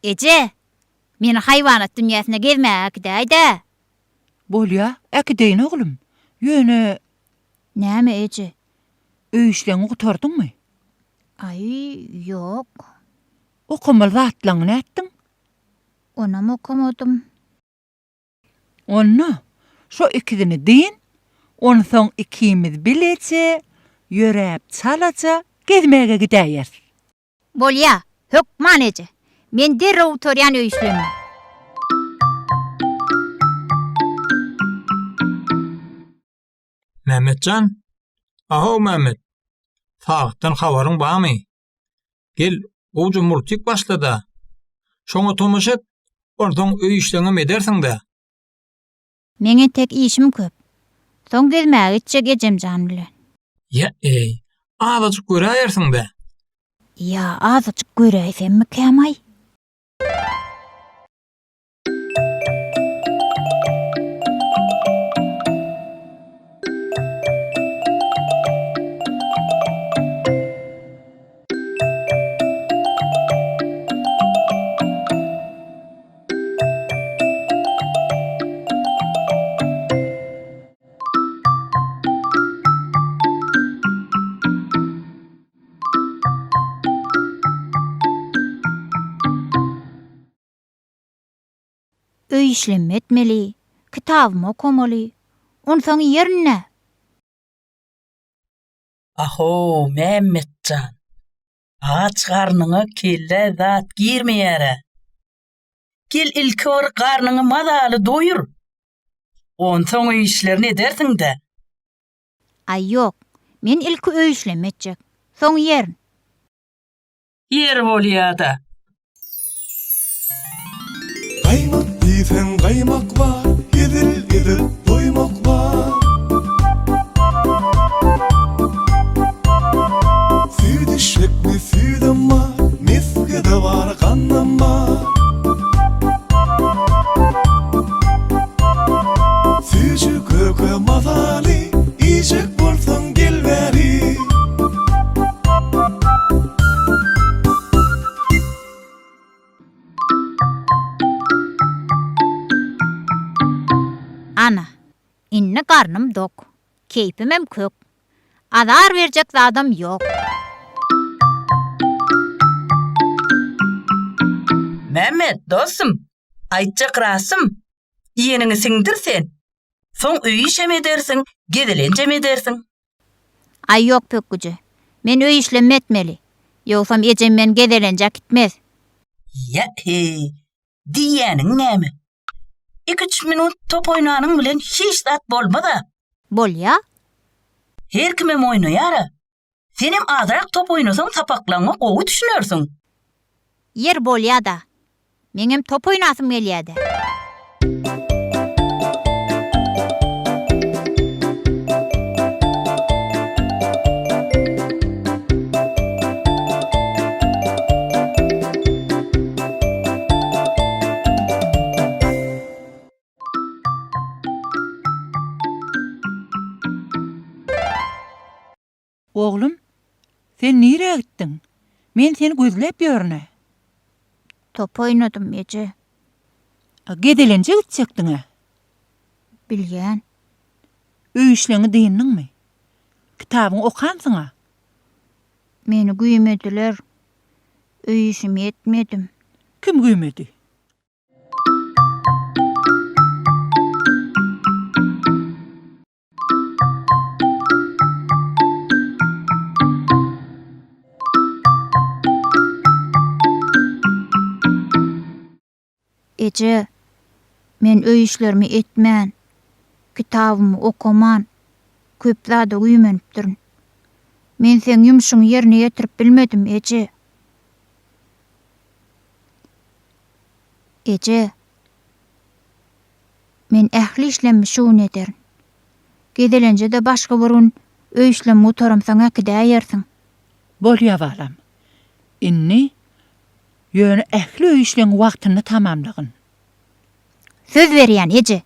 Eje, meni haýwanat dünýäsine gezmäge äkidäý-dä! Bolýa, äkideýin oglum. Ýöne. Näme, eje? Öý işleňi gutardyňmy? Aý, ýok. Okamaly zatlaňy nätdiň? Onam okamadym. Onda, şo ikizini dyn, onsoň ikimiz bileje ýöräp çalaja gezmäge gidäýeris. Bolýa, hökman eje. Men derrew gutarýan öý işlerimi. Mämmetjan? Ahow Mämmet! Sagatdan habaryň barmy? Gel, gowja multik başla-da. Şoňa tomaşa et, onsoň öý işleňem edersiň-dä. Meň entek işim köp. Soň gezmäge gitjek ejemjan bilen. Ýa-eý, azajyk göräýersiň-dä. Ýa azajyk göräýsemmikäm-aý? Öý işlemmi etmeli, kitabymy okamaly, onsoň iýerin-dä. Ahow, Mämmet jan, aç garnyňa kellä zat girmeýär-ä. Gel ilki bir garnyňy mazaly doýur. Onsoň öý işlerini edersiň-dä. Aý ýok, men ilki öý işlemmi etjek, soň iýerin. Ýeri bolýa-da. Gaýmak diýseň gaýmak bar, hezil edip doýmak bar. Süýt içjekmi süýdem bar, mesge-de bar, gandam bar. Süýji köke mazaly, iýjek bolsaň gel bäri. Ana, indi garnym dok, keýpimem kök. Azar berjek zadam ýok. Mämmet, dostum, aýtjak rastym, iýeniňi siňdir sen. Soň öý işem edersiň, gezelenjem edersiň. Aý ýok pökgüje. Men öý işlemmi etmeli. Ýogsam ejem meni gezelenje äkitmez. Ýa-heý, diýýäniň näme? Iki-üç minut top oýnanyň bilen hiç zat bolmaz-a. Bolýa. Her kimem oýnaýar-a. Senem azrak top oýnasaň sapaklaňa gowy düşünersiň. Ýer bolýa-da. Meňem top oýnasym gelýä-dä. Oglum, sen nirä gitdiň? Men seni gözläp ýörün-ä. Top oýnadym, eje. A gezelenje gitjekdiň-ä? Bilýän. Öý işleňi dyndyňmy? Kitabyňy okansyň-a? Meni güýmediler. Öý işimi etmedim. Kim güýmedi? Eje, men öý işlerimi etmän, kitabymy okaman, köp zada güýmenipdirin. Men seň ýumşuňy ýerine ýetirip bilmedim, eje. Eje, Men ähli işlemmi şu gün ederin. Gezelenje-de başga bir gün öý işlemmi gutaramsoň äkidäýersiň. Bolýa balam. Indi ýöne ähli öý işleňi wagtynda tamamlagyn. Söz berýän, eje.